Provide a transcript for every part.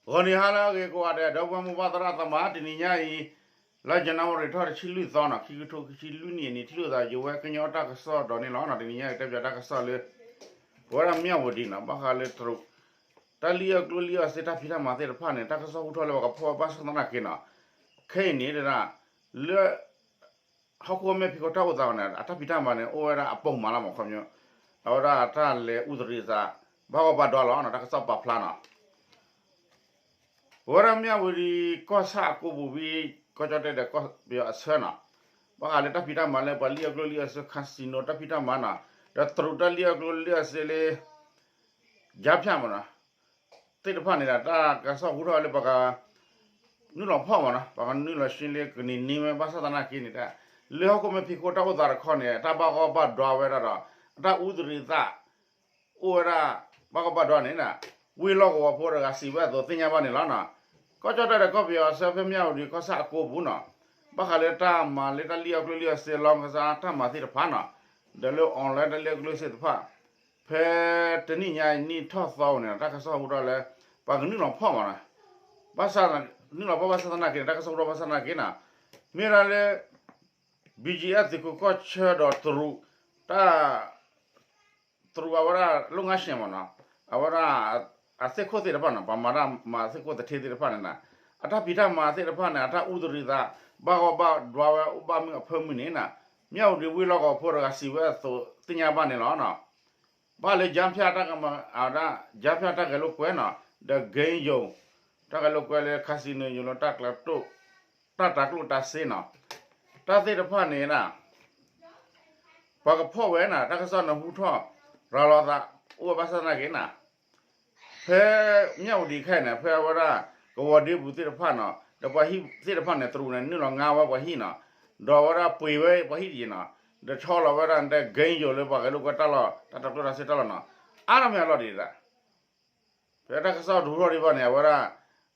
ဂီၤနံၤဟါလၢအဂ့ၤကိးဂၤဒဲး ဒီပုၢ်ဝဲၢ်မိၢ်ပၢ်သရၣ်သမါ တနံၤညါအံၤ လါယနူၤအါရံၤထီၣ်တဆံလွံၢ်သီနီၤ ခံကထိခံဆံလွံၢ်နံၣ်အနံၤ ထံၣ်လိာ်သးယဝဲကညီတၢ်ကစီၣ်ဒီးန့ၣ်လီၤ. တနံၤညါအံၤတဲပၠးတၢ်ကစီၣ်လၢ ပဝဲဒၣ်မၠၣ်ဝတံၤနီၤ ဘၣ်ဃးလၢတရူး တၢ်လံၣ်အီၣ်ကျိလံၣ်အီၣ်စ့တၢ်ဖံးတၢ်မၤသ့ၣ်တဖၣ်န့ၣ် တၢ်ကစီၣ်ဟူထီၣ်လၢပှၤကဖီၣ်ဝဲဘၣ်ဆၣ်သနာ်က့နီၤ ခဲအံၤန့ၣ်ဒၣ် လၢ ဟီၣ်ခိၣ်မဲာ်ဖံးခိၣ်တၢ်အိၣ်သးန့ၣ် အတၢ်ဖံးတၢ်မၤန့ၣ် အိၣ်ဝဲဒၣ်အပိာ်မၤလီၤမး ခီပညီ အဝဲဒၣ်တၢ်လဲၤအူသရံးသး ဘၣ်ဂီၢ်ဘၣ်ဒွးလီၤနီၤ တၢ်ကစီၣ်ပာ်ဖျါနီၤ ပဝဲဒၣ်မၠၣ်ဝတံၤကီၢ်ဆၣ်အကိပူၤဝံၤ ကီၢ်ကၠီၣ်တဲၣ်ဒီးကီၢ်ပယီၤအဆၢနီၤ ဘၣ်ဃးလၢတၢ်ဖံးတၢ်မၤလၢပှၤလံၣ်အီၣ်ကျိလံၣ်အီၣ်စ့ casino တၢ်ဖံးတၢ်မၤနီၤ ဒီးတရူးတၢ်လံၣ်အီၣ်ကျိလံၣ်အီၣ်စ့လၢ ယါဖၠၣ်မးနီၤ သ့ၣ်တဖၣ်န့ၣ်ဒီး တၢ်ကစီၣ်ဟူထီၣ်ဝဲလၢပှၤက နုာ်လီၤဖီၣ်မးနီၤ ပှၤကနုာ်လီၤရှ့လၢကနံၤနံၤဝဲ ဘၣ်ဆၣ်သနာ်က့န့ၣ် လၢဟီၣ်ခိၣ်မဲာ်ဖံးခိၣ်တၢ်အိၣ်သးတခီန့ၣ် တၢ်ဘၣ်ဂီၢ်ဘၣ်ဒွးဝဲဒၣ်ဒီး အတၢ်အူသရံးသး အိၣ်ဝဲဒၣ် ဘၣ်ဂီၢ်ဘၣ်ဒွးန့ၣ် ဝ့ၢ်လီၢ်ကဝီၤဖိတဂၤစံးဝဲအသိးသ့ၣ်ညါဘၣ်န့ၣ်လီၤနီၤ ကီၢ်ကၠီၣ်တဲၣ်ဒီးကီၢ်ပယီၤအဆၢဖဲမၠၣ်ဝတံၤကီၢ်ဆၣ်အကိပူၤနီၤ ဘၣ်ဃးလၢတၢ်မၤလၢတၢ်လံၣ်အီၣ်ကျိလံၣ်အီၣ်စ့ လီၢ်ကစၢ်တၢ်မၤသ့ၣ်တဖၣ်နီၤ ဒီးလၢ online တၢ်လံၣ်အီၣ်ကျိလံၣ်အီၣ်စ့သ့ၣ်တဖၣ် ဖဲတနံၣ်ညါအံၤနံၣ်ထီၣ်သီန့ၣ် တၢ်ကစီၣ်ဟူထီၣ်လၢ ပှၤကနုာ်လီၤဖီၣ်မးနီၤ ဘၣ်ဆၣ် နုာ်လီၤဖီၣ်ဘၣ်ဆၣ်သနာ်က့န့ၣ် တၢ်ကစီၣ်ဟူထီၣ်ဘၣ်ဆၣ်သနာ်က့နီၤ မ့ၢ်ဒၣ်လၢ BGF သုးခိးကီၢ်ဆၢဒီးတရူး တၢ် တရူးအဝဲဒၣ် လုပ်ငန်းရှင် မးနီၤ အဝဲဒၣ် အသ့ၣ်ခိၣ်သ့ၣ်တဖၣ်နီၤ ပှၤမၤတၢ်မၤသ့ၣ်ခိၣ်သထ့သ့ၣ်တဖၣ်န့ၣ်နီၤ အတၢ်ဖံးတၢ်မၤသ့ၣ်တဖၣ်န့ၣ် အတၢ်အူသရံးသး ဘၣ်ဂီၢ်ဘၣ်ဒွးဝဲအိၣ်ဘၣ်မုၢ်အဖၢမုၢ်န့ၣ်နီၤ မၠၣ်ဝတံၤဝ့ၢ်လီၢ်ကဝီၤဖိတဂၤစံးဝဲအသိးသ့ၣ်ညါဘၣ်န့ၣ်လီၤ. ဘၣ်လၢ ယါဖၠၣ် တၢ်ကမၤ အဝဲဒၣ် ယါဖၠၣ် တၢ်ဂဲၤလိာ်ကွဲနီၤ ဒီး က့ယိၤ တၢ်ဂဲၤလိာ်ကွဲလၢ casino ယိၤလၢ တၢ်တၤကျိၣ်တၤစ့နီၤ တၢ်သ့ၣ်တဖၣ်န့ၣ်နီၤ ပှၤကဖီၣ်ဝဲနီၤ တၢ်ကစီၣ်န့ၣ်ဟူထီၣ် ရၤလီၤသး အိၣ်ဝဲဘၣ်ဆၣ်သနာ်က့နီၤ ဖဲမၠၣ်ဝတံၤခဲအံၤန့ၣ် ဖဲအဝဲဒၣ် ကဝီၤဒ့ပူၤသ့ၣ်တဖၣ်နီၤ ဒီးပှၤဟံၣ်သ့ၣ်တဖၣ်န့ၣ် တရူးန့ၣ် နုာ်လီၤငါဝဲပှၤဟံၣ်နီၤ ဒီးအဝဲဒၣ်ပှ့ၤဝဲပှၤဟံၣ်တယံၤနီၤ ဒီးဆီလီၤဝဲဒၣ် က့ယိၤ လၢပှၤဂဲၤလိာ်ကွဲတၢ်လီၢ် တၢ်တၤကျိၣ်တၤစ့တၢ်လီၢ်နီၤ အါထီၣ်မ့ၢ်အလီၢ်ဒံးဒၣ် ဖဲတၢ်ကစီၣ်တဟူထီၣ်ဒံးဘၣ်န့ၣ် အဝဲဒၣ်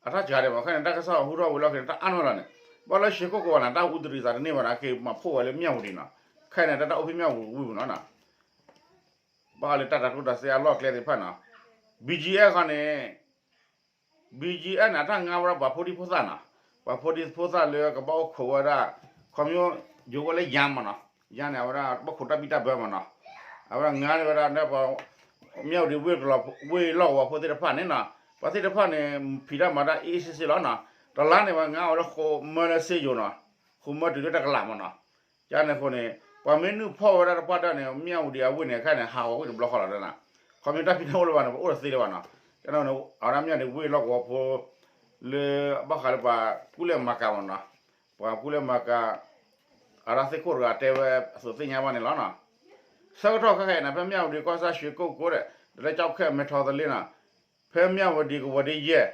အတၢ်စှၤဒံးမး ခဲန့ၣ် တၢ်ကစီၣ်ဟူထီၣ်ဝံၤလီၢ်ခံန့ၣ် တၢ်အါန့ၢ်လီၤန့ၣ် ဘၣ်လၢ ရွှေကုက္ကို ဘၣ်န့ၣ် တၢ်အူသရံးသးတန့ၢ်ဘၣ်န့ၣ် က့ၤမၤဖှိၣ်ဝဲလၢမၠၣ်ဝတံၤနီၤ ခဲအံၤန့ၣ် တၢ်တၢ်အိၣ်ဖဲမၠၣ်ဝတံၤဝံၤပူၤနီၤ ဘၣ်ဃးလၢတၢ်တၤကျိၣ်တၤစ့အလီၢ်အကျဲသ့ၣ်တဖၣ်နီၤ BGF ခီန့ၣ် BGF န့ၣ် အတၢ်ငါဝဲဒၣ်ပှၤဖိဒံဖိသၣ်နီၤ ပှၤဖိဒံဖိသၣ်လၢကဘၣ်အိၣ်ခိးဝဲဒၣ် ခီဖျိ ယိၤဝဲလၢယါမးနီၤ ယါန့ၣ် အဝဲဒၣ်ဘၣ်ခိးတၢ်ဘံၣ်တၢ်ဘၢမးနီၤ အဝဲဒၣ်ငါန့ၢ်ဝဲဒၣ်လၢပှၤ မၠၣ်ဝတံၤဝ့ၢ်လီၢ်ကဝီၤဖိသ့ၣ်တဖၣ်န့ၣ်နီၤ ပှၤသ့ၣ်တဖၣ်န့ၣ် ဖံးတၢ်မၤတၢ်အ့ၣ်စ့ၣ်စ့ၣ်လီၤနီၤ တလါန့ၣ် ပှၤငါအီၤလၢဃိးမၢလၢစ့ယိၤနီၤ ဃိးမၢတုၤလၢတကလးမးနီၤ ကန့ၣ်အဃိန့ၣ် ပှၤမ့ၢ်နုာ်ဖီၣ်ဝဲဒၣ်တပှၢ်တၢၢ်န့ၣ် မၠၣ်ဝတံၤအဝ့ၢ်န့ၣ် ခဲန့ၣ် ဟးဂီၤကွံာ်တဘျီဃီလီၤနီၤ ခီဖျိတၢ်ဖံးတၢ်မၤအိၣ်လၢၤဘၣ်န့ၣ် ပအိၣ်တသ့လၢၤဘၣ်နီၤ ကန့ၣ်အဃိန့ၣ် အဝဲဒၣ်မၠၣ်ဝတံၤဝ့ၢ်လီၢ်ကဝီၤဖိ လၢဘၣ်ဃးလၢပှၤကူၣ်လဲၤမၤကၤမးနီၤ ပှၤကူၣ်လဲၤမၤကၤ အဝဲဒၣ်သ့ၣ်ခိၣ်တဂၤတဲဝဲအသိးသ့ၣ်ညါဘၣ်န့ၣ်လီၤနီၤ ဆၢကတီၢ်ခဲအံၤန့ၣ် ဖဲမၠၣ်ဝတံၤကီၢ်ဆၣ် ရွှေကုက္ကို ဒီး လၢကၠီၣ်ခဲ မဲာ်ထီၣ်သလ့နီၤ ဖဲမၠၣ်ဝတံၤကဝီၤဒ့ယဲၢ်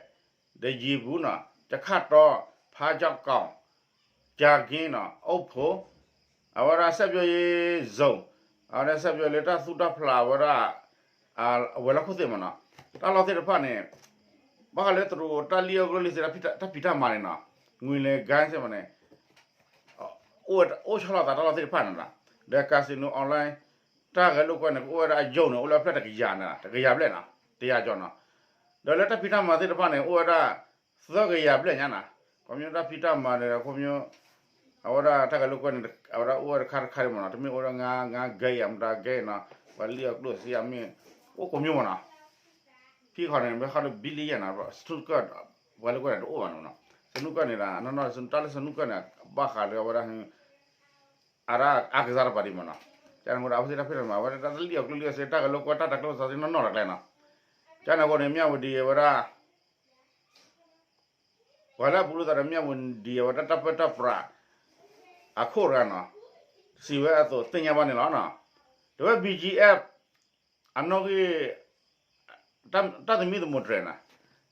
ဒီးယံၤပူၤနီၤ တခၣ်တီ ဖါကၠီၣ်ကီၣ် ကၠၤက့နီၤ အိၣ်ဖှိၣ် အဝဲဒၣ် စိုက်ပျိုးရေးဇုန် အဝဲဒၣ် စိုက်ပျိုးရေး လၢတၢ်သူၣ်တၢ်ဖျးဝဲဒၣ် အဝဲၤလီၢ်ခိၣ်သ့ၣ်မးနီၤ တၢ်လီၢ်သ့ၣ်တဖၣ်န့ၣ် ဘၣ်ဃးလၢတရူးတၢ်လံၣ်အီၣ်ကျိလံၣ်စ့ တၢ်ဖံးတၢ်မၤန့ၣ်နီၤ ငွေလဲခဝယ်သ့ၣ်မးန့ၣ် အိၣ်ဆီလီၤသးတၢ်လီၢ်သ့ၣ်တဖၣ်န့ၣ်လီၤ ဒီး casino online တၢ်ဂဲၤလိာ်ကွဲန့ၣ် ကအိၣ်ဝဲဒၣ်အယိာ်န့ၣ် အိၣ်လၢအဖျၢၣ်တကယၤန့ၣ် တကယၤဘျဲၣ်နီၤ တကယၤကၠီနီၤ ဒီးလၢတၢ်ဖံးတၢ်မၤသ့ၣ်တဖၣ်န့ၣ် အိၣ်ဝဲဒၣ် သၢကယၤဘျဲၣ်ညါနီၤ ခီဖျိတၢ်ဖံးတၢ်မၤန့ၣ် ခီဖျိ အဝဲဒၣ်တၢ်ဂဲၤလိာ်ကွဲန့ၣ် အဝဲဒၣ်အိၣ်ဝဲတခါတခါဒံးမးနီၤ တမ့ၢ်အိၣ်ဝဲဒၣ် ငါး ငါး ဂဲၤယၤ မတၤဂဲၤနီၤ ပှၤလံၣ်အီၣ်ကျိလံၣ်စ့အမ့ၢ် အိၣ်ကိးမံၤမးနီၤ ခံခီန့ၣ် မ့ၢ်ဃီဒီး billiard နီၤ snooker ပှၤလိာ်ကွဲန့ၣ်တအိၣ်ဘၣ်နီၤ snooker န့ၣ်ဒီး နီၢ်နီၢ် တၢ်လၢ snooker န့ၣ် ဘၣ်ဃးလၢအဝဲဒၣ် အတၢ်အါကစၢ်တပၤဒံးမးနီၤ ကန့ၣ်အဃိဒီး အဝဲသ့ၣ်တၢ်ဖံးတၢ်မၤ အဝဲဒၣ်တၢ်လံၣ်အီၣ်ကျိလံၣ်စ့ တၢ်ဂဲၤလိာ်ကွဲ တၢ်တၤကျိၣ်တၤစ့နီၢ်နီၢ်တကျဲနီၤ ကန့ၣ်အဃိန့ၣ် မၠၣ်ဝတံၤဝဲဒၣ် ပှၤလၢအပူၤလိာ်သးဒီးမၠၣ်ဝတံၤအဝဲဒၣ်တၢ်ပၢတၢ်ပြး အခိၣ်တဂၤနီၤ စံးဝဲအသိးသ့ၣ်ညါဘၣ်န့ၣ်လီၤနီၤ တဝဲ BGF အနီၣ်ဂံၢ် တၢ်သမံသမိးတြဲၤနီၤ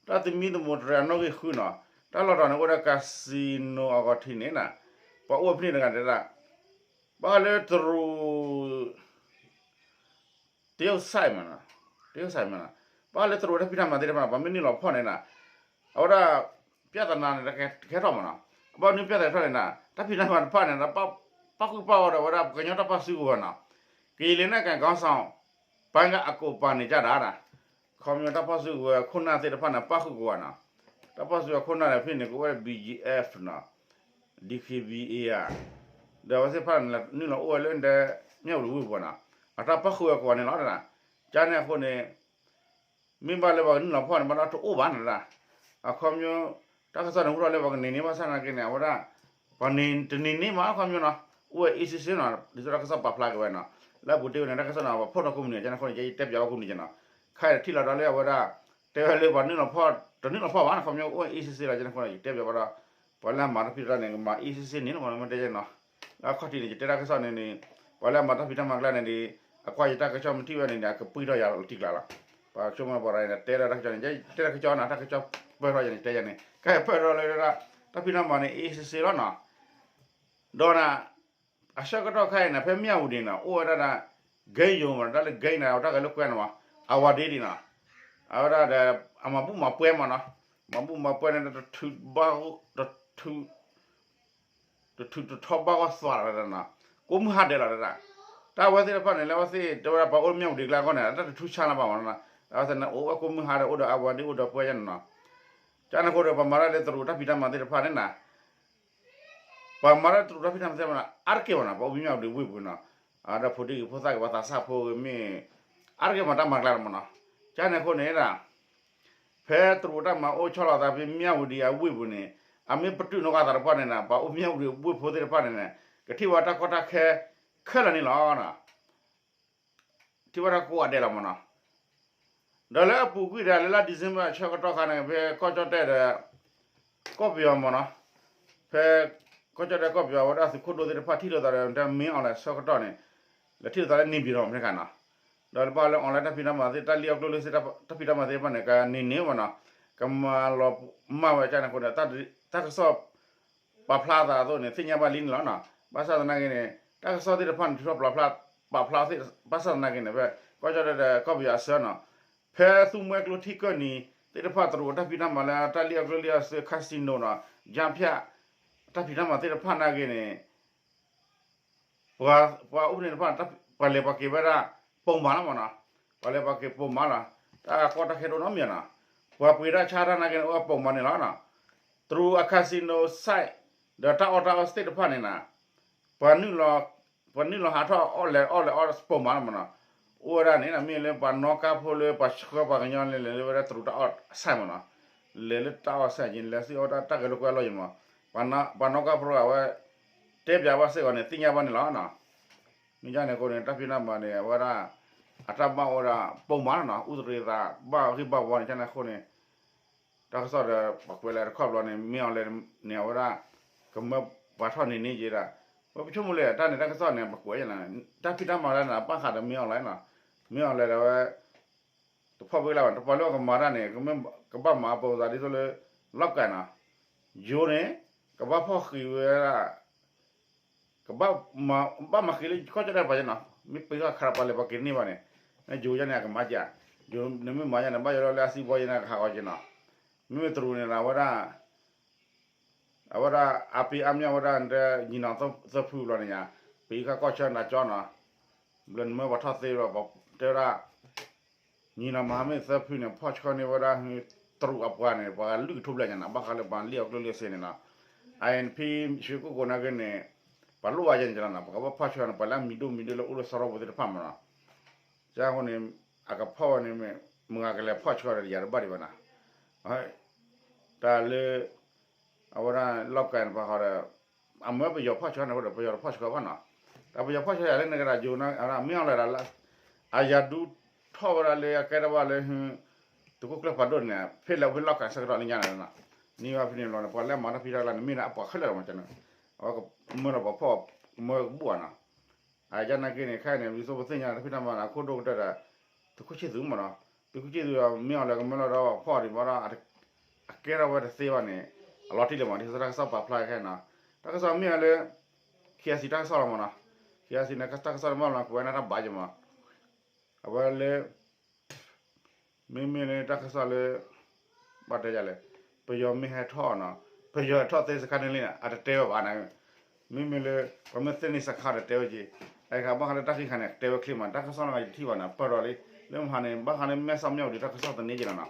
တၢ်သမံသမိးတြဲၤအနီၣ်ဂံၢ်ဃုနီၤ တၢ်လီၢ်တတီၤန့ၣ်အိၣ်ဝဲဒၣ် casino အဂီၢ်ထံးန့ၣ်နီၤ ပှၤအိၣ်ဖဲန့ၣ်တဂၤတဲဒၣ် ဘၣ်ဃးလၢတရူး တရုတ်ဆိုင်မးနီၤ တရုတ်ဆိုင်မးနီၤ ဘၣ်ဃးလၢတရူးတၢ်ဖံးတၢ်မၤသ့ၣ်တဖၣ်နီၤ ပှၤမ့ၢ်နုာ်လီၤဖီၣ်န့ၣ်နီၤ အဝဲဒၣ် ပြဿနာန့ၣ် တကဲထီၣ်မးနီၤ အဘၣ်မနုၤ ပြဿနာ ကဲထီၣ်လဲၣ်နီၤ တၢ်ဖံးတၢ်မၤတဖၣ်န့ၣ် ပၣ်ဃုာ်ပၣ်ဂီၢ်ဒီးဝဲဒၣ် ကညီတၢ်ပၣ်စုကဝဲၤနီၤ ကရင်လက်နက်ကိုင်ခေါင်းဆောင်ပိုင်းက အကိုပါနေကြတာနီၤ ခီဖျိတၢ်ပၣ်စုကဝဲၤ ခိၣ်နၢ်သ့ၣ်တဖၣ်န့ၣ် ပၣ်ဃုာ်ကဝဲၤနီၤ တၢ်ပၢၢ်ဆၢအခိၣ်နၢ်န့ၣ်ဖဲန့ၣ် ကအိၣ်ဝဲ B G F နီၤ, D K B A ဧါ, ဒီးအဝဲသ့ၣ်တဖၣ်န့ၣ် နုာ်လီၤအိၣ်ဝဲလၢဒဲ မၠၣ်ဝတံၤဝ့ၢ်ပူၤနီၤ, အတၢ်ပၢ်ဃုာ်ဝဲကိးဂၤန့ၣ်လီၤ. ကန့ၣ်အဃိန့ၣ် မ့ၢ်ဘၣ်လၢပှၤကနုာ်လီၤဖီၣ်န့ၣ် ဘၣ်ဒီးတအိၣ်ဘၣ်န့ၣ်တဒၣ်, အခီပညီ တၢ်ကစီၣ်န့ၣ် ဟူထီၣ်လၢပှၤကန့ၢ်န့ၢ်ဘၣ်ဆၣ်နာ်က့န့ၣ် အဝဲဒၣ် ပှၤန့ၢ်တန့ၢ်န့ၢ်မး အခီပညီနီၤ, အိၣ်ဝဲ easy နီၤ, ဒ်သိးတၢ်ကစီၣ်ပာ်ဖျါက့ၤဝဲနီၤ, လၢအပူၤတ့ၢ်ဝဲန့ၣ် တၢ်ကစီၣ်န့ၣ် ပဖီၣ်ထီၣ်ကိးမုၢ်နံၤ ကန့ၣ်အဃိန့ၣ် ယတဲပၠးဝဲကိးမုၢ်နံၤက့နီၤ, ခဲအံၤထံၣ်လီၤဒီးလၢအဝဲဒၣ် တဲဝဲလၢပှၤနုာ်လီၤဖီၣ် တနုာ်လီၤဖီၣ်ဘၣ် အခီပညီ အိၣ်ဝဲ easy လီၤ ကန့ၣ်အဃိန့ၣ် ယတဲပၠးဝဲဒီး ပှၤလၢအမၤတၢ်ဖံးတၢ်မၤန့ၣ် ကမၤ easy န့ၣ်လီၤ မ့ၢ်တဲနီၤ, လၢအခီၣ်ထံးန့ၣ် ယတဲတၢ်ကစီၣ်န့ၣ်န့ၣ် ပှၤလၢအမၤတၢ်ဖံးတၢ်မၤကျါန့ၣ်ဒီး အကွၢ်ယတၢ်ကစီၣ်မ့ၢ်ထံၣ်ဝဲန့ၣ်န့ၣ် အကပှံၢ်ထီၣ်ယၤလီၤတံၢ်ကျါလီၤ, ပှၤဆိကမိၣ်ပှၤရၤန့ၣ် တဲလၢတၢ်ကစီၣ်န့ၣ် တဲတၢ်ကစီၣ်နီၤ, တၢ်ကစီၣ်ပၢၢ်ထီၣ်ယၤန့ၣ် တဲယၤန့ၣ် ကဲပၢၢ်ထီၣ်လၢဒၣ် တၢ်ဖံးတၢ်မၤန့ၣ် easy လီၤနီၤ, ဒီးနၤ အဆၢကတီၢ်ခဲအံၤန့ၣ် ဖဲမၠၣ်ဝတံၤန့ၣ် အိၣ်ဝဲဒၣ်ဒၣ် ကဲယိၤမး တၢ်လၢကဲန့ၣ် အဝဲတၢ်ဂဲၤလိာ်ကွဲန့ၣ်မး အဝၤဒ့ဒံးနီၤ, အဝဲဒၣ်ဒီး အမၤဘူၣ်မၤပှဲၤမးနီၤ, မၤဘူၣ်မၤပှဲၤန့ၣ် တထုးဘၣ် တထုး တထုးတထီဘၣ်ဂီၢ်သွးလီၤဒၣ်နီၤ, ကိးမုၢ်ဟါဒဲးလီၤဒၣ်, တၢ်အဝဲသ့ၣ်တဖၣ်န့ၣ် လၢအဝဲသ့ၣ်တဲဝဲဒၣ်ပှၤအိၣ်မၠၣ်ဝတံၤကျါအဂီၢ်န့ၣ် အတၢ်တထူဆါလၢၤဘၣ်မးနီၤ, အဝဲသ့ၣ်န့ၣ် အိၣ်ဝဲကိးမုၢ်ဟါဒီး အိၣ်ဒီးအဝၤဒ့အိၣ်ဒီးပှဲၤယဲန့ၣ်နီၤ, ကန့ၣ်အဃိဒီး ပှၤမၤတၢ်လၢတရူးတၢ်ဖံးတၢ်မၤသ့ၣ်တဖၣ်န့ၣ်နီၤ ပှၤမၤတၢ်တရူးတၢ်ဖံးတၢ်မၤသ့ၣ်တဖၣ်န့ၣ် အါတက့ၢ်မးနီၤ, ပှၤအိၣ်မ့ၢ်မၠၣ်ဝတံၤဝ့ၢ်ပူၤနီၤ, ဒီးဖိဒံက့ၤဖိသၣ်က့ၤ ပှၤသးစၢ်ဖိဂ့ၤမ့ၢ် အါတက့ၢ်မးတၢ်မၤကျါလီၤမးနီၤ, ကန့ၣ်အဃိန့ၣ်ဒၣ် ဖဲတရူးတၢ်မၤအိၣ်ဆီလီၤသးဖဲမၠၣ်ဝတံၤအဝ့ၢ်ပူၤန့ၣ် အမ့ၢ်ပတုာ်နီၣ်ဃာ်သးတဖၣ်န့ၣ်နီၤ ပှၤအိၣ်မ့ၢ်မၠၣ်ဝတံၤဝ့ၢ်ဖိသ့ၣ်တဖၣ်န့ၣ်န့ၣ် ကထံၣ်ဝဲတၢ်ကီတၢ်ခဲခဲလၢာ်န့ၣ်လီၤ. ထံၣ်ဝဲဒၣ်ကိးဂၤဒဲးလီၤမးနီၤ, ဒီးလၢအပူၤကွံာ်ဒီး လၢလါ December အဆၢကတီၢ်ခါန့ၣ် ဖဲကီၢ်ကၠီၣ်တဲၣ်ဒီး ကီၢ်ပယီၤမးနီၤ, ဖဲ ကီၢ်ကၠီၣ်တဲၣ်ကီၢ်ပယီၤ အဝဲဒၣ်သုးခိၣ်ဒိၣ်သ့ၣ်တဖၣ်ထံၣ်လိာ်သးဒီး မင်းအောင်လှိုင် ဆၢကတီၢ်န့ၣ် လဲၤထံၣ်လိာ်သးလၢ နေပြည်တော် မ့ၢ်တခါနီၤ, ဒီးလၢဘၣ်လၢ online တၢ်ဖံးတၢ်မၤသ့ၣ် တၢ်လံၣ်အီၣ်ကျိၣ်လံစ့ တၢ်ဖံးတၢ်မၤသ့ၣ်တဖၣ်န့ၣ် ကန့ၢ်န့ၢ်မးနီၤ, ကမၤလီၤမၢ်ဝဲကန့ၣ်အဃိန့ၣ် တၢ်ကစီၣ် ပာ်ဖျါသးအသိးန့ၣ် သ့ၣ်ညါဘၣ်လံန့ၣ်လီၤနီၤ. ဘၣ်ဆၣ်သနာ်က့န့ၣ် တၢ်ကစီၣ်သ့ၣ်တဖၣ်န့ၣ် ထုးထီၣ်ပာ်ဖျါ ပာ်ဖျါသ့ၣ် ဘၣ်ဆၣ်သနာ်က့န့ၣ် ဖဲကီၢ်ကၠီၣ်တဲၣ်ဒီးကီၢ်ပယီၤအဆၢနီၤ, ဖဲသူမွဲကျိထံကၢၢ်နံၤသ့ၣ်တဖၣ် တရူးတၢ်ဖံးတၢ်မၤလၢတၢ်လံၣ်အီၣ်ကျိၣ်လံၣ်အီၣ်စ့ casino နီၤ, ယၣ်ဖၠၣ် တၢ်ဖံးတၢ်မၤသ့ၣ်တဖၣ်နာ်က့န့ၣ် ပှၤ ပှၤအိၣ်ဖဲန့ၣ်တဖၣ် ပှၤလဲၤပှၤက့ၤဝဲဒၣ် ပိာ်မၤလီၤမးနီၤ, ပှၤလဲၤပှၤက့ၤပိာ်မၤလီၤ, တၢ်ကီတၢ်ခဲတအိၣ်နီတမံၤနီၤ, ပှၤပှ့ၤတၢ်ဆါတၢ်နာ်က့န့ၣ် အိၣ်ဝဲပိာ်မၤန့ၣ်လီၤနီၤ, တရူးအ casino site ဒီးတၢ်အီၣ်တၢ်အီသ့ၣ်တဖၣ်န့ၣ်နီၤ, ပှၤနုာ်လီၤ ပှၤနုာ်လီၤဟးထီၣ်အီၣ်လဲၤအီၣ်လဲၤအီၣ်ပိာ်မၤလီၤမးနီၤ, အိၣ်ဝဲဒၣ်န့ၣ် မ့ၢ်လၢပှၤနီၣ်ကါဖိလၢပှၤဆှၢပှၤကညီလဲၤလဲၤလၢဝဲဒၣ်တရူးတၢ်အီၣ် site မးနီၤ, လဲၤလၢတၢ်အီၣ် site က့ၤ လဲၤစံၣ်အီၣ်တၢ်ဂဲၤလိာ်ကွဲအလီၢ်ယံၤမး, ပှၤနီၣ်ကါဖိအဝဲ တဲပၠးဘၣ်စ့ၢ်ကီးန့ၣ် သ့ၣ်ညါဘၣ်န့ၣ်လီၤနီၤ. မ့ၢ်ဒ်န့ၣ်အဃိန့ၣ် တၢ်ဖံးတၢ်မၤန့ၣ် အဝဲဒၣ် အတၢ်ဘၣ်အိၣ်ဝဲဒၣ်ပိာ်မၤလီၤနီၤ, အူသရ့သးဘၣ်ဂံၢ်ဘၣ်ဘါန့ၣ် ဒ်န့ၣ်အဃိန့ၣ် တၢ်ကစီၣ်ဒီး ပှၤကွဲးလၢတခီဘျီန့ၣ် မင်းအောင်လှိုင်န့ၣ် အဝဲဒၣ် ကမၢပှၤထီၣ်န့ၢ်န့ၢ်က့ၤဒၣ်, ပဆိကမိၣ်လၢတၢ်န့ၣ် တၢ်ကစီၣ်န့ၣ် ပကွဲးယဲၢ်နီၤ, တၢ်ဖံးတၢ်မၤဒၣ်န့ၣ် ဘၣ်ဃးဒီး မင်းအောင်လှိုင်နီၤ, မင်းအောင်လှိုင်ဒီးဝဲ တဖီၣ်ဝဲလၢၤဘၣ်, တပှၤလၢအကမၤတၢ်န့ၣ် ကဘၣ်မၤအပိာ်သးဒ်သိးလၢ လီၢ်ကၤနီၤ, ယိၤန့ၣ် ကဘၣ်ဖီၣ်ဃံးဝဲဒၣ် ကဘၣ်မၤ ဘၣ်မၤဃံးလၢကီၢ်ကၠီၣ်တဲၣ်ပှၤယဲၢ်နီၤ, မ့ၢ်ပှၤခးဒီးပှၤလဲၤပှၤက့ၤန့ၢ်ဘၣ်န့ၣ်, ယိၤယဲၢ်န့ၣ် အကမၤကၢ်, ယိၤန့ၣ်မ့ၢ်မၤယဲၢ်န့ၣ် ဘၣ်ယိၤလၢအစံးဘီယဲၢ်န့ၣ် ကဟးဂီၤက့ၤနီၤ, မ့မ့ၢ်တရူးန့ၣ်ဒီး အဝဲဒၣ် အဝဲဒၣ်အပ့ၤအါမၠၣ်ဝဲဒၣ် နတညီနုၢ်သၢဖုဘျီန့ၣ်ညါ, ပှၤခးကီၢ်ဆၢနၤကၠီနီၤ, ဘျီန့ၣ်မ့ၢ်ပှၤထီၣ်သ့ဘျီ တဲဝဲဒၣ် ညီနုၢ်မၤမ့ၢ်သၢဖုန့ၣ် ဖီၣ်ဆှၢန့ၢ်ဝဲဒၣ် တရူးအပှၤန့ၣ် ပှၤကလုာ်ကထိဘျဲၣ်ညါနီၤ, ဘၣ်ဃးလၢပှၤလံၣ်အီၣ်ကျိၣ်လံၣ်အီၣ်စ့န့ၣ်နီၤ, အအံၤဖဲ ရွှေကုက္ကို နာ်က့န့ၣ် ပှၤလိၣ်ဘၣ်ယဲၢ်န့ၣ်နီၤ, ပကဘၣ်ဖီၣ်ဆှၢန့ၢ် ပှၤလၢအမံၤဒိၣ်မံၤဒိၣ်လၢအိၣ်လၢစီၤရီပူၤသ့ၣ်တဖၣ်မးနီၤ, ကဲအဃိန့ၣ် အကဖီၣ်ဝဲန့ၣ် မ့ၢ်မတၤကလဲၤဖီၣ်ဆှၢဒီးယၤတဘၣ်ဒံးဘၣ်နီၤ, တၢ်လၢ အဝဲဒၣ်လီၢ်ကၤန့ၣ် ပှၤဃီဒီး အမၢပယီၤဖီၣ်ဆှၢန့ၣ်အဃိဒီး ပယီၤတဖီၣ်ဆှၢဘၣ်နီၤ, တၢ်ပယီၤဖီၣ်ဆှၢယၤလၢနကဒၣ်ယိၤ မ့ၢ်အီၤလဲၣ်ဒီး အယၤဒူထီၣ်ဝဲဒၣ်လၢအကဲထီၣ်ဘၣ်လၢ သုးခိၣ်ကျၢၢ်ဖးဒိၣ်န့ၣ် ဖဲလဲၣ်အိၣ်ဖဲလီၢ်ကၤဆၢကတီၢ်လၢညါန့ၣ်နီၤ, န့ၢ်ဘၣ်ဖဲန့ၣ်ဘျီန့ၣ် ပှၤလၢအမၤတၢ်ဖံးတၢ်မၤန့ၣ် မ့ၢ်ဒၣ်အပှၤခဲလၢာ်လီၤမးန့ၣ်, အဝဲကမၢလီၤပှၤဖီၣ်မၢကဘူၣ်ဘၣ်နီၤ အယနာ်က့န့ၣ် ခဲအံၤန့ၣ် ဒ်သိးပသ့ၣ်ညါန့ၣ် တၢ်ဖံးတၢ်မၤန့ၣ် အခိၣ်ဒိၣ်ကတၢၢ်ဒီး သုးခိၣ်ဆံၣ်သူမးနီၤ, သုးခိၣ်ဆံၣ်သူဒီး မ့ၢ်အီၤလဲၣ်ကမၢလီၤဒီးဖီၣ်ဒံးဘၣ်ဒီး အကဲထီၣ်ဝဲတသ့ဘၣ်န့ၣ် အလီၤတံၢ်လၢၤမး ဒ်သိးတၢ်ကစီၣ်ပာ်ဖျါခဲအံၤနီၤ, တၢ်ကစီၣ်မ့ၢ်အီၤလၢ KIC တၢ်ကစီၣ်လီၤမးနီၤ, KIC န့ၣ် တၢ်ကစီၣ်န့ၣ်မ့ၢ်လီၤ ကွဲးဝဲဒၣ်တၢ်ဘၣ်ယဲၢ်မး, အဝဲလၢ မ့မ့ၢ်လၢတၢ်ကစီၣ်လၢ ဘၣ်တဲယၤလဲၣ်, ပယီၤမ့ၢ်ဟဲထီၣ်နီၤ, ပယီၤထီၣ်သ့စခါန့ၣ်လံန့ၣ် အတတဲဝဲဘၣ်န့ၣ်, မ့မ့ၢ်လၢ ပှၤမ့ၢ်သ့န့ၢ်စခါတတဲဝဲက့ၤ, အံၤခါဘၣ်ဃးလၢတၢ်ဃံခါန့ၣ် တဲဝဲချ့မး တၢ်ကစီၣ်န့ၣ်ယတထံၣ်ဘၣ်န့ၣ် ပၢၢ်ဒီးလံ, လၢမဟါန့ၣ် ဘၣ်ဃးလၢမဲၢ်ဆီးမၠၣ်ဝတံၤ တၢ်ကစီၣ်သန့က့ၤလီၤနီၤ,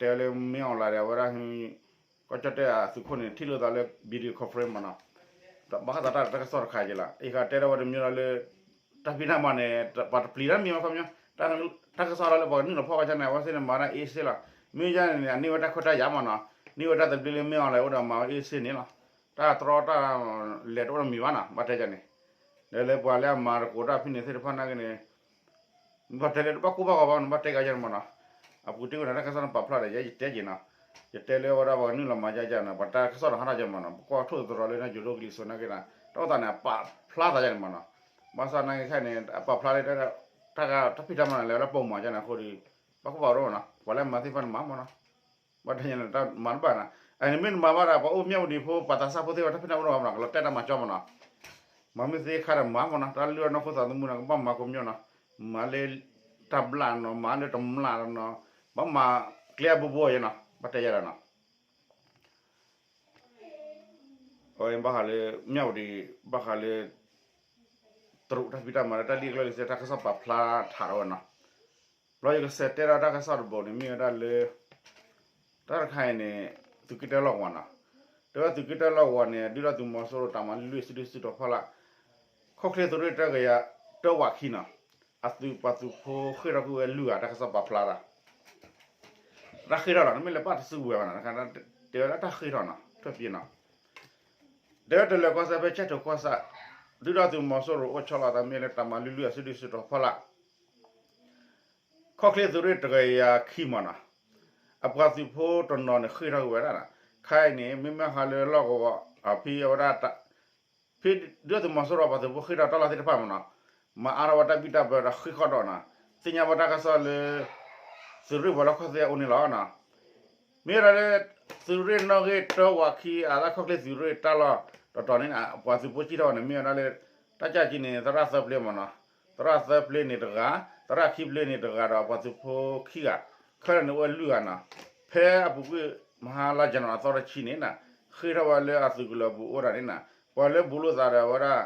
တဲဝဲလၢမ့ၢ်အီၣ်လဲဒီး အဝဲဒၣ် ကီၢ်ကၠီၣ်တဲၣ်အသုးခိၣ်န့ၣ် ထံၣ်လိာ်သးလၢ video conference မ့ၢ်နီၤ, ဘၣ်ဃးသးတၢ်တၢ်ကစီၣ်တခါက့လီၤ. အံၤဃီတဲထီၣ်ဝဲတမံၤဒီးလၢ တၢ်ဖံးတၢ်မၤန့ၣ် ပှၤတပျံၤတၢ်မံၤမးခီပညီ, တၢ်ကစီၣ်လီၤလၢပှၤကနုာ်လီၤဖီၣ်ကီၢ်ကၠီၣ်တဲၣ်န့ၣ် အဝဲသ့ၣ်န့ၣ်မၤတၢ်အ့စ့လီၤ. မ့ၢ်ယဲန့ၣ်န့ၣ် အန့ၢ်ဝဲတၢ်ခွဲးတၢ်ယာ်မ့ၢ်နီၤ, န့ၢ်ဝဲတၢ်သဘျ့လၢမ့ၢ်အီၣ်လဲအိၣ်ဒီးမၤဝဲအ့စ့န့ၣ်လီၤ. တၢ်တြီတၢ်လဲၤတအိၣ်တမံၤဘၣ်နီၤ ဘၣ်တဲယၤန့ၣ်, ဒီးလၢပှၤလၢအမၤသကိးတၢ်ဖဲန့ၣ်သ့ၣ်တဖၣ်နာ်က့န့ၣ် ဘၣ်တဲလၢဘၣ်ကိၢ်ဘၣ်ဂီၤဘၣ်နီၤ ဘၣ်တဲကယဲၢ်န့ၣ်မ့ၢ်နီၤ, အပူၤတ့ၢ်ဝဲန့ၣ်တၢ်ကစီၣ်န့ၣ်ပာ်ဖျါဒီး ယဲယတဲက့ၤနီၤ, ယတဲလၢအဝဲဒၣ်ပှၤကနုာ်လီၤမၤယါယါနီၤ ပှၤတၢ်ကစီၣ်န့ၣ်ဟးထီၣ်ယဲၢ်မ့ၢ်နီၤ ပကွၢ်ထိၣ်သတြီၤလၢနီၢ်ယိၤလိကလံၤစိးနာ်က့နီၤ တၢ်အိၣ်သးန့ၣ် အပာ်ဖျါသးယဲၢ်န့ၣ်မ့ၢ်နီၤ, ဘၣ်ဆၣ်နာ်က့ခဲအံၤန့ၣ် အပာ်ဖျါလၢ တၢ်ဖံးတၢ်မၤန့ၣ် လဲၤဝဲဒၣ်ပိာ်မၤယါန့ၣ်အဃိဒီး ဘၣ်ကိၢ်ဘၣ်ဂီၤမ့ၢ်နီၤ ပှၤလၢအမၤသ့ၣ်တဖၣ်န့ၣ်မၤမ့ၢ်နီၤ ဘၣ်တဲယၤန့ၣ် တၢ်မၤတဘၣ်နီၤ, အန့ၣ်မ့ၢ်နမၤဘၣ်ဒီး ပှၤအိၣ်မၠၣ်ဝတံၤဖိ ပှၤသးစၢ်ဖိသ့ၣ်တဖၣ်တၢ်ဖံးတၢ်မၤတအိၣ်ဘၣ်မ့ၢ်နီၤ ကလီၤတဲာ်တၢ်မၤကၠီမ့ၢ်နီၤ, မၤမ့ၢ်သ့ခါဒီးမၤမ့ၢ်နီၤ တၢ်လုၢ်အီၣ်နီၢ်ခိသးသမူန့ၣ် ကဘၣ်မၤကိးမံၤနီၤ, မၤလၢ တၢ်ဘျၣ်နီၤ မၤလၢတမျၢ်နီၤ, ဘၣ်မၤကျဲအဘိဘိယဲနီၤ ဘၣ်တဲယၤဒီးနီၤ အဝဲဘၣ်ဃးလၢ မၠၣ်ဝတံၤ ဘၣ်ဃးလၢ တရူးတၢ်ဖံးတၢ်မၤလၢ တၢ်လံၣ်အကျဲလံစဲ တၢ်ကစီၣ်ပာ်ဖျါထးထီၣ်ဝဲနီၤ, ဘျီယကစးတဲဒၣ်တၢ်ကစီၣ်တဘိန့ၣ် မ့ၢ်ဝဲဒၣ်လၢ တၢ်တခါအံၤန့ၣ် သုးက့တၢလီၢ်ကဝီၤနီၤ, တဲဝဲသုးက့တၢလီၢ်ကဝီၤန့ၣ် ဒုၣ်ဒါသုးမီၤစိရိၤတၢ်မၤလွံၢ်လွံၢ်စုဒုၣ်စုတီၤဖီလာ် ခီၣ်ချ့သုးရ့ၣ်တကယၤတၢဝးခံနီၤ, အသုးပှၤသုးဖိဃ့ၢ်ထီၣ်ကွံာ်ဝဲလွံၢ်ဂၤ တၢ်ကစီၣ်ပာ်ဖျါတၢ် တၢ်ဃ့ထီၣ်လီၤ နမ့ၢ်လဲၤပာ်တစုကဝဲၤဘၣ်နီၤ တဲဝဲဒၣ်တၢ်ဃ့ထီၣ်နီၤ ထွဲပ့ၤနီၤ, တဲဝဲတလၢၤကီၢ်စဲၣ်ဖဲကၠဲၣ်ထိၣ်ကီၢ်ဆၣ် ဒုၣ်ဒါသုးမီၤစိရိၤအိၣ်ဆီလီၤသးမ့ၢ်လၢတၢ်မၤလွံၢ်လွံၢ်အစုဒုၣ်စုတီၤဖီလာ် ခီၣ်ချ့သုးရ့ၣ်တကယၤခံမ့ၢ်နီၤ, အပှၤသုးဖိတနီၤန့ၣ်ဃ့ထီၣ်ကွံာ်ဝဲဒၣ်နီၤ, ခါအံၤန့ၣ် မ့မ့ၢ်ဟးလၢလီၢ်ကဝီၤ ဖဲအဝဲဒၣ် ဖဲဒုၣ်ဒါသုးမီၤစိရိၤပှၤသုးဖိဃ့ထီၣ်တၢ်လီၢ်သ့ၣ်တဖၣ်မ့ၢ်နီၤ, မၤအါထီၣ်ဝဲတၢ်ဘံၣ်တၢ်ဘၢဒီးဃ့ကီၢ်ဒီးနီၤ, သ့ၣ်ညါဘၣ်တၢ်ကစီၣ်လၢ သုးရ့ၣ်ပှၤလီၢ်ခီၣ်သဲးအအိၣ်န့ၣ်လီၤနီၤ, မ့ၢ်ဝဲဒၣ်လၢ သုးရ့ၣ်နီၣ်ဂံၢ်တၢဝးခံအသးခီၣ်ချ့သုးရ့ၣ်တၢ်လီၢ်တတီၤန့ၣ် ပှၤသုးဖိစံၣ်ထီၣ်ဝဲန့ၣ် မ့ၢ်ဝဲဒၣ်လၢ တၢ်ကၢ်ကံန့ၣ် သရၣ်သၢပျ့မ့ၢ်နီၤ, သရၣ်သၢပျ့န့ၣ်တဂၤ, သရၣ်ခံပျ့န့ၣ်တဂၤဒီးပှၤသုးဖိခံဂၤ, ခဲလၢာ်န့ၣ်အိၣ်ဝဲလွံၢ်ဂၤနီၤ, ဖဲအပူၤကွံာ် မဟါလါယနူၤအသီတဆံန့ၣ်နီၤ, ဃ့ထီၣ်ဝဲလၢအသုးကလၢၤပူၤအိၣ်ဒၣ်န့ၣ်နီၤ, ပှၤလၢဘူးလိာ်သးဒီးဝဲဒၣ်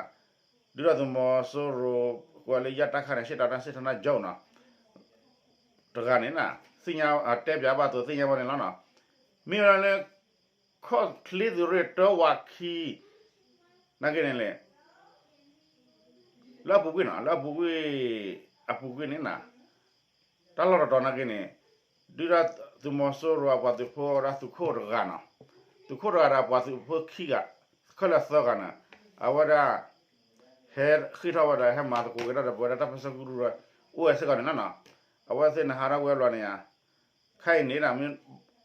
ဒုၣ်ဒါသုးမီၤစိရိၤ ကွၢ်လၢယၢ်တၢ်ခါန့ၣ် ရှေ့တောင်တိုင်းစစ်ဌာနချုပ်နီၤ တဂၤန့ၣ်နီၤ, သ့ၣ်ညါ တဲပၠးဘၣ်အသိးသ့ၣ်ညါဘၣ်န့ၣ်လီၤနီၤ, မ့ၢ်ဝဲဒၣ်လၢ ခီၣ်ချ့သုးရ့ၣ်တၢဝးခံ နာ်က့န့ၣ်လဲၣ် လၢအပူၤကွံာ်နီၤ လၢအပူၤကွံာ် အပူၤကွံာ်န့ၣ်နီၤ, တၢ်လီၢ်တတီၤနာ်က့န့ၣ် ဒုၣ်ဒါသုးမီၤစိရိၤအပှၤသုးဖိဝဲဒၣ်သုးခိၣ်တဂၤနီၤ, သုးခိၣ်တဂၤဒီးပှၤသုးဖိခံဂၤ, ခဲလၢာ်သၢဂၤန့ၣ် အဝဲဒၣ် ဟဲဃ့ထီၣ်ဝဲဒီးဟဲမၤသကိးက့ၤတၢ်ဒီးပဝဲဒၣ်တၢ်ပၢဆှၢကရူၢ်ဒီး အိၣ်ဝဲစ့ၢ်ကီးန့ၣ်လီၤနီၤ, အဝဲသ့ၣ်န့ၣ်ဟးထီၣ်ကွံာ်အလီၢ်န့ၣ်ဧါ ခဲအံၤန့ၣ် ဟး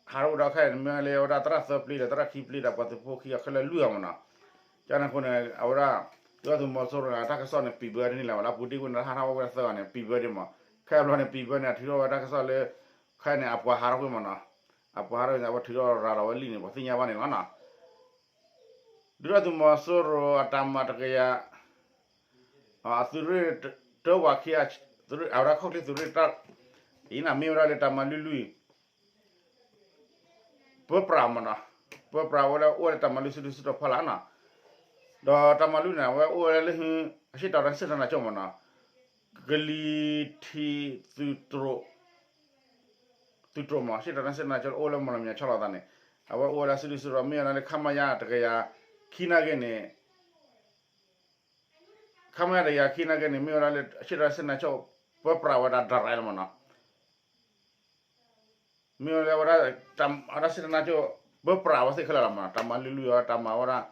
ထီၣ်ဝဲဒီးခဲအံၤန့ၣ် မ့ၢ်လၢအဝဲဒၣ်သရၣ်သၢပျ့ဒီးသရၣ်ခံပျ့ဒီးပှၤသုးဖိခံဂၤခဲလၢာ်လွံၢ်ဂၤမ့ၢ်နီၤ, ကန့ၣ်အဃိန့ၣ် အဝဲဒၣ် ဒုၣ်ဒါသုးမီၤစိရိၤန့ၣ် တၢ်ကစီၣ်န့ၣ် ပံၤဘၢတန့ၢ်လၢၤဘၣ် လၢအပူၤကွံာ်န့ၣ် ဟးထီၣ်ဝဲသၢဂၤန့ၣ် ပံၤဘၢဒ့မ့ၢ်, ခဲအံၤဘျီန့ၣ် ပံၤဘၢန့ၣ် ထုးထီၣ်ဝဲတၢ်ကစီၣ်လၢ ခဲအံၤန့ၣ် အပှၤဟးထီၣ်ကွံာ်မ့ၢ်နီၤ, အပှၤဟးထီၣ်ကွံာ်န့ၣ် အဝဲထုးထီၣ်ရၤလီၤဝဲလံာ်န့ၣ် ပှၤသ့ၣ်ညါဘၣ်န့ၣ်လီၤနီၤ ဒုၣ်ဒါသုးမီၤစိရိၤအတၢ်မၤတကယၤ အသုးရ့ၣ်တဝးခံ အဝဲဒၣ်ခီၣ်ချ့သုးရ့ၣ်တၢ် အံၤန့ၣ် မ့ၢ်ဝဲဒၣ်လၢတၢ်မၤလွံၢ်လွံၢ် ပၢပြးမ့ၢ်နီၤ, ပၢပြးဝဲလၢအိၣ်ဝဲလၢတၢ်မၤလွံၢ်စုဒုၣ်စုတီၤဖီလာ်နီၤ, ဒီးတၢ်မၤလွံၢ်န့ၣ် အဝဲအိၣ်ဝဲလၢ အရှေ့တောင်တိုင်းစစ်ဌာနချုပ်မ့ၢ်နီၤ, ကလံၤထံးသုးတြိၤ သုးတြိၤမ့ၢ် အရှေ့တောင်တိုင်းစစ်ဌာနချုပ် အိၣ်လၢမီၢ်လမၠဲၤဆီလီၤသးန့ၣ်, အဝဲအိၣ်ဝဲလၢစုဒုၣ်စုတီၤ မ့ၢ်ဝဲဒၣ်လၢ ခမရ တကယၤခံနာ်က့န့ၣ် ခမရ တကယၤခံနာ်က့န့ၣ် မ့ၢ်ဝဲဒၣ်လၢ အရှေ့တောင်တိုင်းစစ်ဌာနချုပ် ပၢပြးဝဲဒၣ် direct လီၤမ့ၢ်နီၤ. မ့ၢ်ဝဲဒၣ် အဝဲဒၣ် စစ်ဌာနချုပ် ပၢပြးဝဲသ့ၣ်ခဲလၢာ်လီၤမ့ၢ်နီၤ, တၢ်မၤလွံၢ်လွံၢ်အီၤ တၢ်မၤဝဲဒၣ်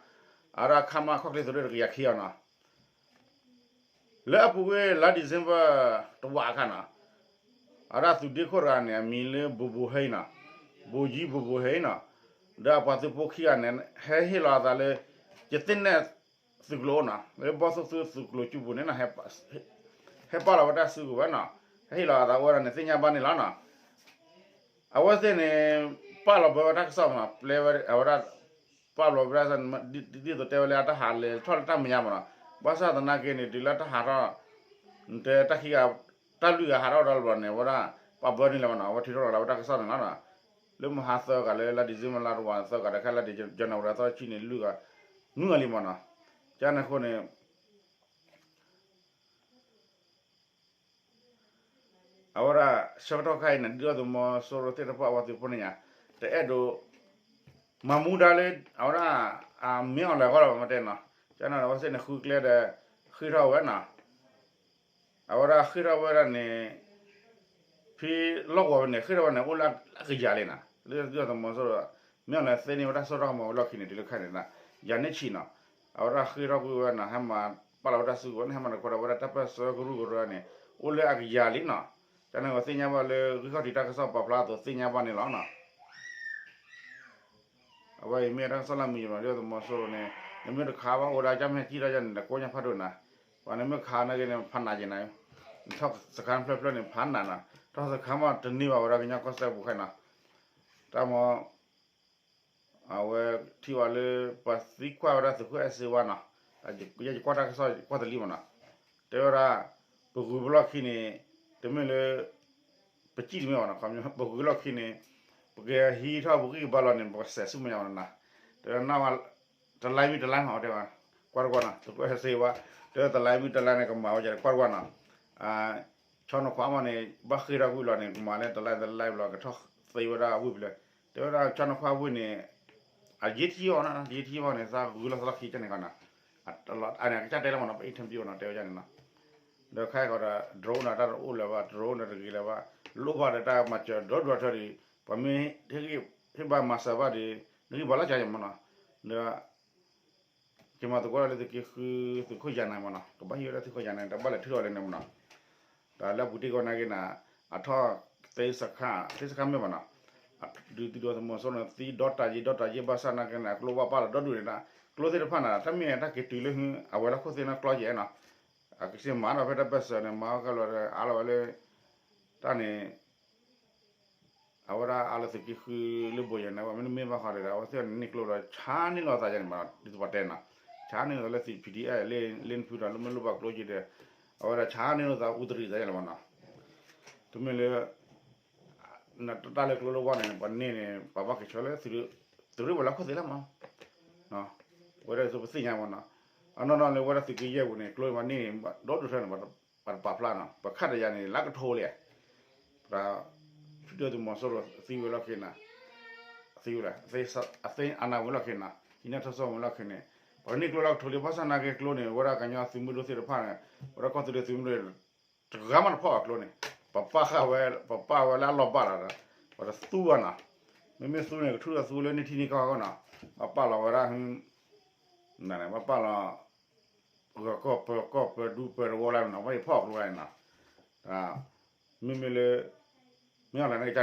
အဝဲဒၣ်ခမရ ခီၣ်ချ့သုးရ့ၣ်တကယၤခံအီၤနီၤ. လၢအပူၤကွံာ်လါ December တဝးအခါနီၤ, အဝဲဒၣ်သုးဒ့ခိၣ်တဂၤန့ၣ် အမံၤလၢ ဘိဘိဟဲအံၤနီၤ, ဘိယံဘိဘိဟဲအံၤနီၤ, ဒီးအပှၤသုးဖိခံဂၤန့ၣ် ဟဲဟ့ၣ်လီၤအသးလၢ ယသ့ၣ်နဲၣ်သုးကျိၤနီၤ, လၢဘီၣ်သိၣ်သုးကျိၤစုပူၤန့ၣ်နီၤ, ဟဲပာ်လီၤဝဲတၢ်စုကဝဲၤနီၤ, ဟဲဟ့ၣ်လီၤအသးအိၣ်ဝဲဒၣ်န့ၣ် သ့ၣ်ညါဘၣ်န့ၣ်လီၤနီၤ. အဝဲသ့ၣ်န့ၣ် ပာ်လီၤဘၢဝဲတၢ်ကစီၣ်မ့ၢ်နီၤ, ပျဲဝဲအဝဲဒၣ် ပာ်လီၤဘၢ ဒ်သိးတဲဝဲလၢအတၢ်ဟးလဲၤထီၣ်လၢတၢ်မဲာ်ညါမ့ၢ်နီၤ, ဘၣ်ဆၣ်သနာ်က့န့ၣ် တုၤလၢတၢ်ဟးထီၣ် တဲတၢ်ခံဂၤ တၢ်လွံၢ်ဂၤဟးထီၣ်ဒီးလီၤန့ၣ် အဝဲဒၣ် ပာ်ဘၢန့ၢ်လၢၤမ့ၢ်နီၤ, အဝဲထုးထီၣ်လီၤဝဲတၢ်ကစီၣ်န့ၣ်လီၤ. လၢမဟါသၢဂၤလၢလါ December လါတဝးန့ၣ် သၢဂၤဒီးခဲလၢာ် January သီတဆံန့ၣ် လွံၢ်ဂၤ နွံဂၤလံမ့ၢ်နီၤ, ကန့ၣ်အဃိန့ၣ် အဝဲဒၣ်ဆၢကတီၢ်ခါအံၤန့ၣ် ဒုၣ်ဒါသုးမီၤစိရိၤသ့ၣ်တဖၣ်အဝဲသုးဖိန့ၣ်ညါ တအဲၣ်ဒိး မၤမူဒါလၢ အဝဲဒၣ် မ့ၢ်အီၤလဲၤအဂီၢ်လီၤ မ့ၢ်တဲနီၤ, ကန့ၣ်အဝဲသ့ၣ်န့ၣ် ဃုကျဲဒီး ဃ့ၢ်ထီၣ်ဝဲနီၤ, အဝဲဒၣ်ဃ့ၢ်ထီၣ်ဝဲဒၣ်န့ၣ် ဖဲလီၢ်ကဝီၤဖဲန့ၣ် ဃ့ၢ်ထီၣ်ဝဲန့ၣ် အိၣ်လၢအကယၤလံနီၤ, လၢဒုၣ်ဒါသုးမီၤစိရိၤ မ့ၢ်အီၤလဲၤသ့န့ၢ်ဝဲဒၣ်စိၢ်ထီၣ်ကမီၤဝဲလီၢ်ခံန့ၣ် တုၤလၢခဲအံၤန့ၣ် ယၤန့ၣ်ဆံးနီၤ, အဝဲဒၣ်ဃ့ၢ်ထီၣ်ကွံာ်ဝဲနီၤ, ဟဲမၤပာ်လီၤဝဲဒၣ်စုကဝဲၤန့ၣ် ဟဲမၤတခွဲးဒီးဝဲဒၣ်တၢ်ပၢၢ်ဆၢကရူၢ်ကရၢန့ၣ် အိၣ်လၢအကယၤလံနီၤ, ကန့ၣ်အဝဲသ့ၣ်ညါဘၣ်လၢ ဂံၢ်ခီၣ်ထံးတၢ်ကစီၣ်ပာ်ဖျါအသိးသ့ၣ်ညါဘၣ်န့ၣ်လီၤနီၤ. အဝဲအံၤမ့ၢ်တၢ်ကစီၣ်လၢမုာ်ယိာ်နီၤ ဒုၣ်ဒါသုးမီၤစိရိၤန့ၣ် နမ့ၢ်တခါဘၣ်အိၣ်ဒၣ် ကၢ်မ့ၢ်ဟဲကံၣ်ထီၣ်ယၤန့ၣ် နကိးညါဖးဒိၣ်နီၤ, ပှၤနမ့ၢ်ခးနာ်က့န့ၣ် ဖးနးက့ၤနၤ, နထီၣ်စခါဖျၢၣ်ဖျၢၣ်န့ၣ် ဖးနးနီၤ, ထီၣ်စခါမ့ၢ်တန့ၢ်ဘၣ်ဝဲဒၣ်ကညီကီၢ်စဲၣ်ပူၤခဲအံၤနီၤ, တၢ်မ့ၢ် အဝဲထံၣ်ဝဲလၢ ပှၤသံကွၢ်ဝဲဒၣ်သုးခိၣ်အဲၣ်စ့ဝါနီၤ, ယကွၢ်တၢ်ကစီၣ်ကွၢ်တလံမ့ၢ်နီၤ, တဲဝဲဒၣ် ပဂုၤပလီၢ်ခံန့ၣ် တမ့ၢ်လၢ ပစံၣ်တမ့ၢ်ဘၣ်နီၤ, ပဂုၤလီၢ်ခံန့ၣ် ပကဟံးထီၣ်ပဂံၢ်ပဘါလီၤန့ၣ် ပကစဲးဆူမဲာ်ညါဘၣ်နီၤ, တဲဝဲဒၣ် တလါမ့ၢ်တလါမ့ၢ်တဲဝဲ ကွၢ်တကွၢ်နီၤ, သုးခိၣ်အဲၣ်စ့ဝါ တဲဝဲတလါမ့ၢ်တလါန့ၣ် ကမၤဝဲဒ်ကွၢ်တကွၢ်နီၤ ဆီနခွါမ့ၢ်န့ၣ် ဘၣ်ဃ့ၢ်ထီၣ်ကွံာ်လီၤန့ၣ် ကမၤလၢတလါတလါဘျီ ကထီၣ်သ့ဝဲဒၣ်ဝံၣ်ဖျၢၣ်, တဲဝဲဒၣ်ဆီနခွါဝံၣ်န့ၣ် အယ့ထံအီၤနီၤ, ယ့ထံအီၤန့ၣ် သးဂုၤလီၤသးလီၢ်ခံကန့ၣ်ခီနီၤ, အန့ၣ်ကစၢ်တဲလၢမ့ၢ်နီၤ ပ interview နီၤ တဲဝဲဒၣ်န့ၣ်နီၤ, ဒီးခဲအံၤဃီဒီး drone နီၤ တၢ်တအိၣ်လၢၤဘၣ် drone နီၤ တဂ့ၤလၢၤဘၣ်, လိၣ်ဘၣ်ဒီးတၢ်မၤစၢၤဒီဒူၣ်ထီၣ်ဒီး ပှၤမ့ၢ်ဟ့ၣ်ဘၣ်မၤစၢၤဘၣ်ဒီး နဂံၢ်ဘါလီၤကမ့ၢ်နီၤ, ဒီး ကမၤသကိးတၢ်လၢသုးက့ဃု သုးခိၣ်ယၤနၤမ့ၢ်နီၤ, ကဘၣ်ဟံးဝဲဒၣ်သုးခိၣ်ယၤနၤ တဘၣ်လဲၤထုးထီၣ်လဲၣ်န့ၣ်မ့ၢ်နီၤ, ဒီးလၢအပူၤတ့ၢ်ကီးနာ်က့န့ၣ် အထီၣ်သ့စခါ သ့စခါမ့ၢ်မ့ၢ်နီၤ, ဒုးသုးဒီးသုးမီၤစိရိၤန့ၣ် သံဒီတၢ်ယ့ၢ်ဒီတၢ်ယ့ၢ်ဘၣ်ဆၣ်နာ်က့န့ၣ် အကျိဘၣ်ပာ်လီၤဒီဒူၣ်န့ၣ် ကျိသ့ၣ်တဖၣ်န့ၣ် တၢ်မ့ၢ်တၢ်က့ၤတုၤလၢ အဝဲလၢခိၣ်သ့ၣ်နီၣ်ကျီယဲၢ်နီၤ, အကစ့မၤဒီးဖဲတၢ်ပၢၢ်ဆၢန့ၣ် မၤအီၣ်ကဲလီၤဒီး အါလီၤဝဲလၢ တၢ်န့ၣ် အဝဲဒၣ်အါလၢသုးက့ဃုလၢဘိယဲၢ်န့ၣ် အဝဲမ့တမ့ၢ်ဘၣ်ဃီဒီး အဝဲသ့ၣ်န့ၣ်န့ၢ်ကျိဒီး ဆါန့ၢ်လိာ်သးယဲၢ်န့ၣ်မ့ၢ်နီၤ ဒ်သိးပှၤတဲနီၤ, ဆါန့ၢ်လိာ်သးလၢသုး PDF လၢလ့နဖုဒီး လၢမ့ၢ်လိၣ်ဘၣ်ကျိက့ၤဒီး အဝဲဒၣ်ဆါန့ၢ်လိာ်သးအူတရံးသးယဲၢ်လီၤမ့ၢ်နီၤ, တမ့ၢ်လၢ တၢ်လၢကျိလၢဝါန့ၣ် ပှၤန့ၢ်န့ၣ် ပှၤဘၣ်က့ၤဆၢလၢ သုးရ့ၣ်ဝဲၤလီၢ်ခိၣ်သ့ၣ်လီၤမ့ၢ်နီၤ, ဝဲဒၣ်သုးပသ့ၣ်ညါမ့ၢ်နီၤ, အနီၢ်နီၢ်လၢဝဲဒၣ်သုးက့ယဲၢ်ပူၤန့ၣ် ကျိမ့ၢ်န့ၢ်န့ၣ် ဒီဒူၣ်ထီၣ်န့ၣ် ပှၤတပာ်ဖျါနီၤ ပခါတယၤန့ၣ် လၢကထိလံ, ပှၤ ဒုၣ်ဒါသုးမီၤစိရိၤသံဝဲလီၢ်ခံန့ၣ်, သံဝဲလၢ အသ့အနၢ်ဝဲလီၢ်ခံန့ၣ်, ဟံးန့ၢ်ထီၣ်စိဝဲလီၢ်ခံန့ၣ်, ပှၤန့ၢ်ကျိလၢကထိလံ ဘၣ်ဆၣ်နာ်က့ကျိန့ၣ် ဝဲဒၣ်ကညီသုးမုၢ်ဒိၣ်သ့ၣ်တဖၣ်န့ၣ်, ဝဲဒၣ်ကီၢ်သူလ့ၤသုးမုၢ်ဒိၣ် တဂၤမးတဖီၣ်အကျိန့ၣ်, ပပာ်ဃာ်ဝဲ, ပပာ်ဝဲလၢအလီၢ်ဘၣ်လီၤဒီး, ပှၤတသူဘၣ်နီၤ, မ့မ့ၢ်သူန့ၣ် ကထုးထီၣ်သူလၢန့ၢ်ထံန့ၢ်ကီၢ်အဂီၢ်နီၤ, ဘၣ်ပာ်လီၤဝဲဒၣ် ဘၣ်ပာ်လီၤ ဂၢၢ်ကီၢ်ပၢၤကီၢ်ပၢၤဒူပၢၤတဝီလၢနီၤ, ဘၣ်ယဖီၣ်အကျိလၢန့ၣ်နီၤ, မ့မ့ၢ်လၢ မ့ၢ်အီၤလၢနကစၢ်န့ၣ်ဒီ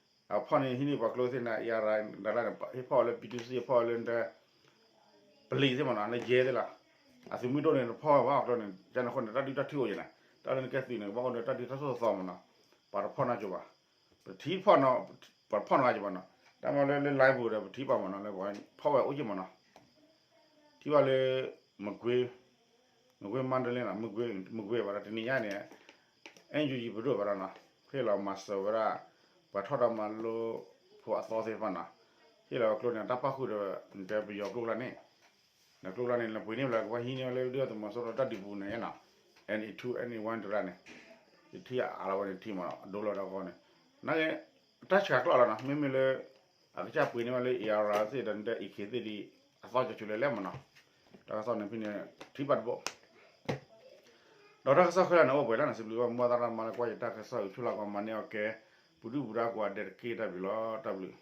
း, အဖီၣ်န့ၣ်ဟံးန့ၢ်ပှၤကျိသ့ၣ်န့ၣ် အံၤရၤဒၣ်လၢန့ၣ် ဟ့ၣ်ဖီၣ်လၢ ပြည်သူ့စစ် ဟ့ၣ်ဖီၣ်လၢ ပလံၤသ့ၣ်မ့ၢ်နီၤ လၢယဲသ့ၣ်လီၤ, အသုးမုၢ်ဒိၣ်န့ၣ် တဖီၣ်ဘၣ်အကျိန့ၣ် ကန့ၣ်အဃိန့ၣ် တၢ်ဒုးတၢ်ထုအိၣ်ယဲၢ်န့ၣ်, တၢ်လၢနကဲသုးန့ၣ် ကဘၣ်အိၣ်ဒီးတၢ်ဒုးတၢ်ထုသီသီမ့ၢ်နီၤ, ပှၤတဖီၣ်နီတဂၤဘၣ်, ပထံဖီၣ်နီၤ, ပှၤတဖီၣ်နီတဂၤဘၣ်နီၤ, တၢ်မ့ၢ်လၢလၢ live ပူၤဒီး ပထံၣ်ဘၣ်မ့ၢ်နီၤ လၢပှၤဖီၣ်ဝဲအိၣ်ယဲၢ်မ့ၢ်နီၤ, ထံၣ်ဘၣ်လၢ မကွ့ၤ မကွ့ၤမါဒလ့နီၤ, မကွ့ၤဘၣ်ဒီးတနံၤညါန့ၣ် NUG ပဒိၣ်ဘၣ်ဒီးနီၤ, ဟ့ၣ်လီၤမၤစၢၤဝဲဒၣ် ပှၤထီၣ်ဒီးမၤလိဖိအသီသ့ၣ်တဖၣ်နီၤ, ဟ့ၣ်လီၤကျိန့ၣ် တၢ်ပၣ်ဃုာ်ဒီး တဲပယီၤကျိကျါန့ၣ်, နကျိကျါန့ၣ် နပှ့ၤန့ၢ်ဘျီ ကဘၣ်ဟံးန့ၢ်ဝဲလၢဒုၣ်ဒါသုးမီၤစိရိၤတၢ်ဒုးပူၤန့ၣ်နီၤ, NE two NE one တရၣ်န့ၣ်, ယထံၣ်အါလီၤဝဲန့ၣ်ထံၣ်မ့ၢ်နီၤ, ဒိလီၤဒီးအဂီၢ်န့ၣ်, နာ်က့ တၢ်ဆှးကျိလီၤနီၤ, မ့မ့ၢ်လၢ အကစၢ်ပှ့ၤန့ၢ်ဝဲလၢ AR သ့ၣ်ဒီး AK သ့ၣ်ဒီး အသီကဆူးလဲၤလဲၣ်မ့ၢ်နီၤ, တၢ်ကစီၣ်န့ၣ်ဖဲန့ၣ် ထံၣ်ဘၣ်တဘိ ဒီးတၢ်ကစီၣ်ခဲလၢာ်န့ၣ် အိၣ်ပှဲၤလၢန့ၣ် စံးဘျုးဘၣ်မိၢ်သရၣ်မါလၢကွၢ်ယတၢ်ကစီၣ်အံၤ ဆူလီၤကီးမၤန့ၢ်အီၤကဲ ပူၤဒုၣ်ပူၤဒါကိးဂၤဒဲးတက့ၢ် တၢ်ဘျုးလီၤ တၢ်ဘျုး